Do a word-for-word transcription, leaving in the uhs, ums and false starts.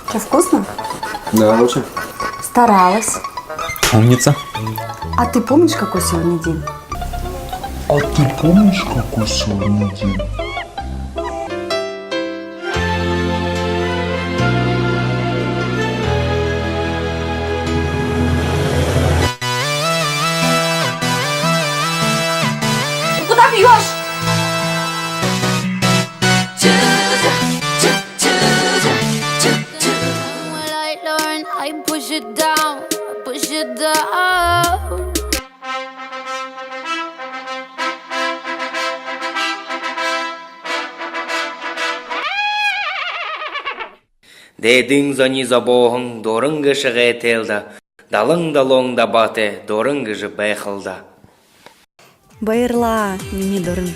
Что, вкусно? Да, очень. Старалась. Умница. А ты помнишь, какой сегодня день? А ты помнишь, какой сегодня день? Куда бьёшь? Push it down, push it down. Дээдын зониие зобооһон Дуран гээшэ гайтай лэ даа. Далан далуун дабаатай Дуран гэжэ байха лэ даа. Баярлаа, минии Дуран.